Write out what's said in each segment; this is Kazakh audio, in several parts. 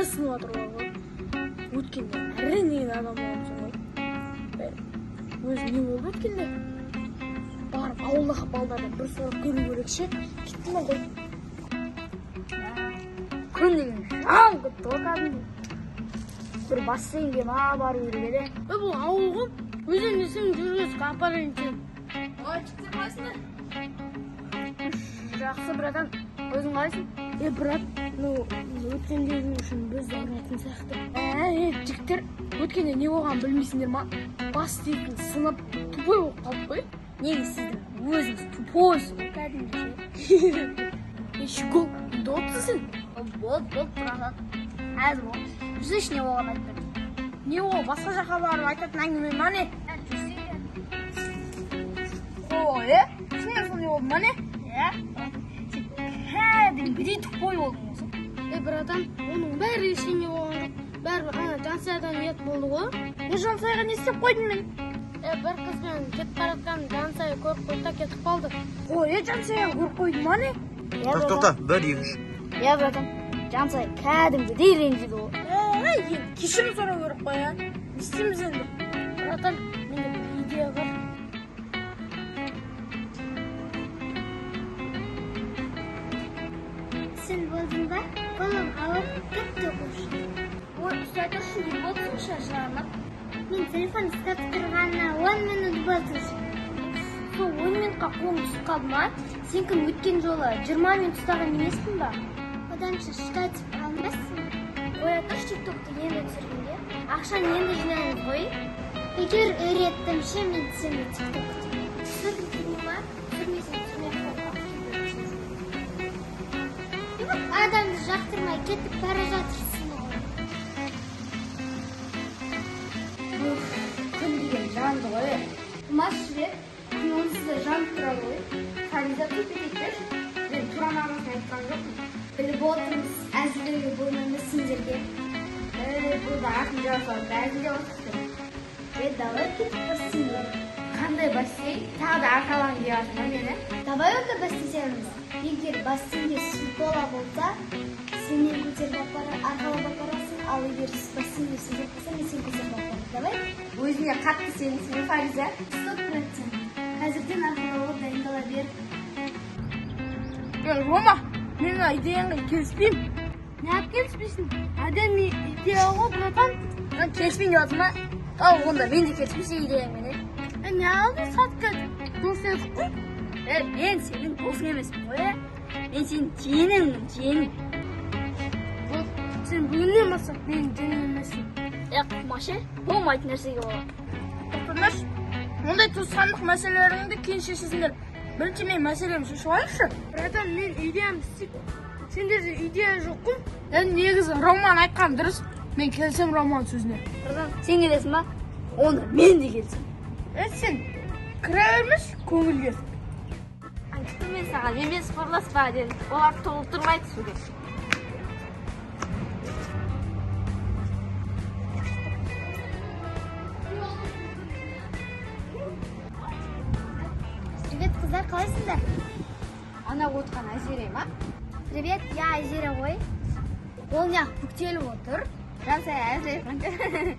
Енді сынып жатыр ғой. Өткенде әрең деген адам болғансың ғой. Өзі не болды өткенде? Барып ауылдағы балдардан бір сұрап көру керек ше. Кеттім ғой. Күн деген жан кетті ғой кәдімгі. Бір бассейнге ма бару керек еді. Бұл ауыл ғой. Өзен десең жүргізіп апарайын сені. Ой, жігіттер, қалайсыңдар? Жақсы, братан. Өзің қалайсың? Брат, ну, өткендегі үшін біз ұратын сияқты. Жігіттер, өткенде не болғанын білмейсіңдер ма? Бас дейтін сынып, тупой болып қалдық қой. Неге сіздің өзіңіз тупойсыз ғой кәдімгі ше. Щегол, енді отырсың сен. Болды, болды, братан. Әзір болды. Жүрсейші, не болғанын айтып бер. Не ол, басқа жаққа барып айтатын әңгіме ма не? Ой, шынымен сол не болды ма не? Иә. Сен кәдімгідей тупой болдың осы. Братан, оның бәрі ештеңе болған жоқ. Бәрібір ана Жансаядан ұят болды ғой. Жансаяға не істеп қойдым мен? Бір қызбен кетіп бара жатқан Жансая көріп қойды да кетіп қалды. Ой, Жансая көріп қойды ма не? Иә, Тоқта, 1, 2, 3. Иә, братан. Жансая кәдімгідей ренжіді ғой. Енді кешірім сұрау керек қой, а? Не істейміз енді? Братан, менде бір идея бар. Сен болдың ба? Қолым ауырып кетті уже. Ой, ұстай тұршы, не болды сонша жыланып? Мен телефон ұстап тұрғанына 10 минут болды уже. Сол 10 минутқа қолың түсіп қалды ма? Сен кім өткен жолы 20 минут ұстаған емеспін ба? Оданша штатив алмайсың ба? Қоя тұршы, тиктокты енді түсіргенде. Ақшаны енді жинаймыз ғой. Егер үйреттім ше мен сені тиктокты. Түсіргің келмей ма? Түсірмесең түсірмей ақ қой. Адамды жақтырмай кетіп бара жатырсың ғой. Күн деген жанды ғой. Құмаш жібек, күн онсыз да жанып тұрады ғой. Фариза тут етейікші. Мен тура мағынасын айтқан жоқпын. Біліп отырмыз, әзілдеуге болмайды сендерге. Бұл да ақын жауап салды, әзілдеп отырсың. Давай кетіп бассейнге. Қандай бассейн? Тағы да арқалағың келіп жатыр ма мені? Давай онда бассейніміз. Егер бассейнде су тола болса, сен мені көтеріп арқалап апарасың, ал егер бассейнде су жоқ болса, мен сені көтеріп апарамын. Давай? Өзіңе қатты сенесің бе, Фариза? 100%. Қазірден арқалауға дайындала бер. Рома, мен мына идеяңа келіспеймін. Неғып келіспейсің? Әдемі идея ғой, братан. Келіспеймін деп жатырсың ба? Ал онда мен де келіспеймін идеяңмен. Не алдың сатып дос едік қой. Мен сенің досың емеспін ғой, Мен сенің жиеніңмін, жиенің. Сен бүгіннен бастап менің жиенім емессің. Құмаш, болмайтын нәрсеге болады. Тоқтаңдаршы, ондай туысқандық мәселелеріңді кейін шешесіңдер. Бірінші мен мәселемді шешіп алайықшы. Братан, мен идеямды істейік. Сендерде идея жоқ қой. Негізі Роман айтқан дұрыс. Мен келісемін Роман сөзіне. Братан, сен келесің ба? Онда мен де келісемін. Сен кіре бермеші көңілге. Айттым мен саған, менімен спорласпа дедім. Олар толтырмайды суды. Привет, қыздар, қалайсыңдар? Ана отқан Айзере ма? Привет, я Айзере ғой. Ол неғып бүктеліп отыр? Жансая әзіл айтқан.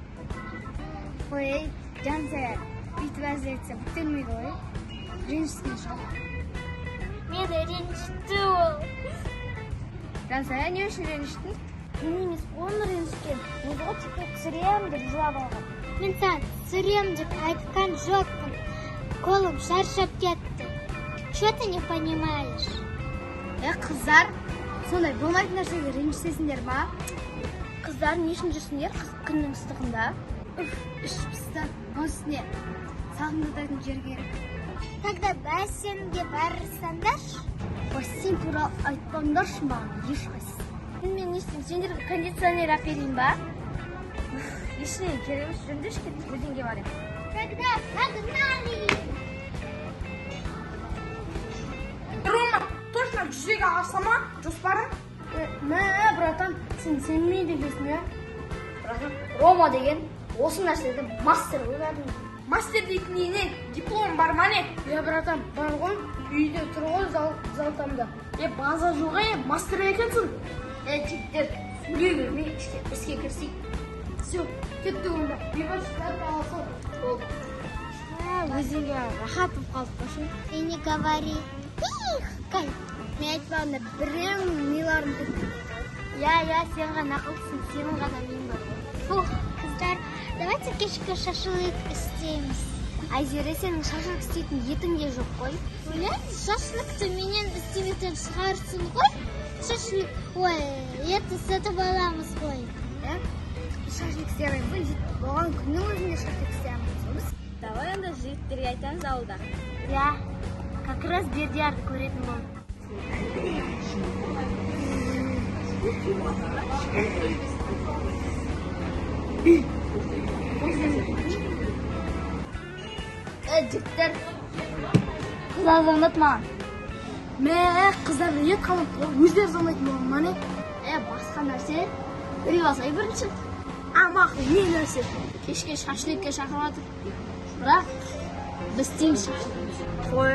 Ой, Жансая бүйтіп әзіл айтса бүктелмейді ғой. Ренжіскен шығар. Мені ренжітті ол. Жансая, не үшін ренжіттің? Мен емес, оны ренжіткен. Мен ғой тикток түсіремін деп жылап алған. Мен саған түсіремін деп айтқан жоқпын. Қолым шаршап кетті. Че ты не понимаешь? Қыздар, сондай болмайтын нәрсеге ренжісесіңдер ма? Қыздар, не үшін жүрсіңдер күннің ыстығында? Үф, іш пысты. Оның үстіне салқындататын жер керек. Тогда бассейнге барсаңдаршы. Бассейн туралы айтпаңдаршы маған ешқайсысы. Мен не істеймін? Сендерге кондиционер әперейін ба? Ештеңе керек емес, жүріңдерші кеттік, өзенге барайық. Тогда погнали! Рома, точно жүзеге аса ма жоспарың? Мә, братан, сен сенбейді екенсің, ә? Братан, Рома деген осы нәрселерде мастер ғой кәдімгі. Мастер дейтін не? Диплом бар ма не? Иә, братан, бар ғой. Үйде тұр ғой залтамда. База жоқ, мастер екенсің. Жігіттер, Бөле бермей іске кірісейік. Все, кеттік онда. Бейбарыс алса болды. Өзіңе рахат болып қалдық қой. И не говори. Их, кайф. Мен айтпағанда біреуінің миларын төкті. Иә, иә, сен ғана ақылдысың, сенің ғана миың бар. Фух, қыздар, давайте кешкі шашлык істейміз. Айзере, сенің шашлык істейтін етің де жоқ қой. Бля, шашлыкты менен істемейтін шығарсың ғой. Шашлык, ой, етті сатып аламыз ғой. Иә? Шашлык істей алмаймыз ғой, жетіп болған күннің өзінде шашлык істей алмаймыз ғой біз. Давай онда жігіттерге айтамыз ауылда. Иә, как раз Бердиярды көретін болдым. Жігіттер, қыздар звондады маған. Мә, қыздар ет қалмапты ғой, өздері звондайтын болған ма не? Басқа нәрсе. Үрей алсай бірінші. А, мақұл, не нәрсе? Кешке шашлыкке шақырып жатыр. Бірақ біз істейміз шашлык. Қой,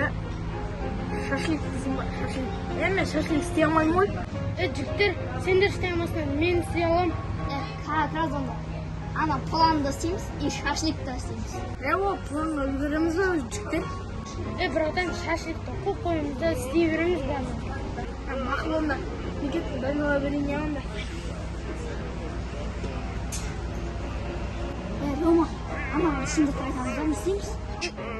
шашлык дейсің ба, шашлык. Мен шашлык істей алмаймын ғой. Жігіттер, сендер істей алмасыңдар, мен істей аламын. Қара тұра онда. Ана планды істейміз и шашлык та істейміз. Ол планға үлгереміз ба өзі, жігіттер? Братан, шашлыкты қойып қоямыз да істей береміз бәрін. Мақұл онда. Мен кеттім, дайындала берейін я онда. Рома, ана шындықты айтамыз ба, не істейміз?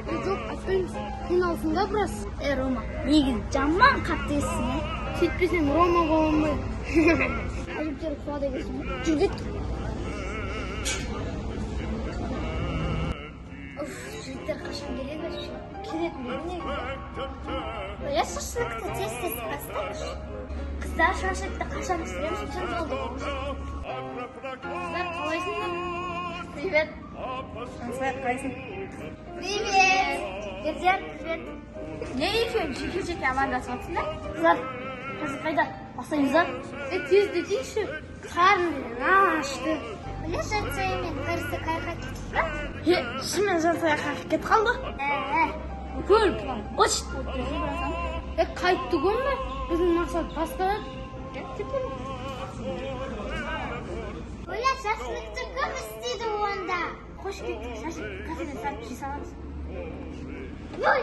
Жоқ, айтпаймыз. Қиналсын да біраз. Рома, негізі жаман қателессің, ә? Сөйтпесем Рома бола алмаймын. Әжептәуір қуады екенсің ғой. Жүр кеттік. Уф, жігіттер қашан келеді вообще? Келетін бе негізі? Бля, шашлыкты тез-тез бастайықшы. Қыздар, шашлыкты қашан пісіреміз? Түн болды ғой уже. Қыздар, қалайсыңдар? Привет. Жансая, қалайсың? Привет. Бердияр, привет. Не екеуің жеке-жеке амандасып отырсыңдар? Қыздар, қазір қайда? Бастаймыз ба? Тездетейікші. Қарным деген ашты. Бля, Жансая мен Кәрісі қайға кетті? Шынымен Жансая қайға кетіп қалды? Бүкіл план ұшты болып тұр ғой, братан. Қайтты ғой ма? Біздің мақсат басқа еді. Бля, шашлыкты кім істейді онда? Қош кеттік, шашлык кафеден сатып жей саламыз. Ой,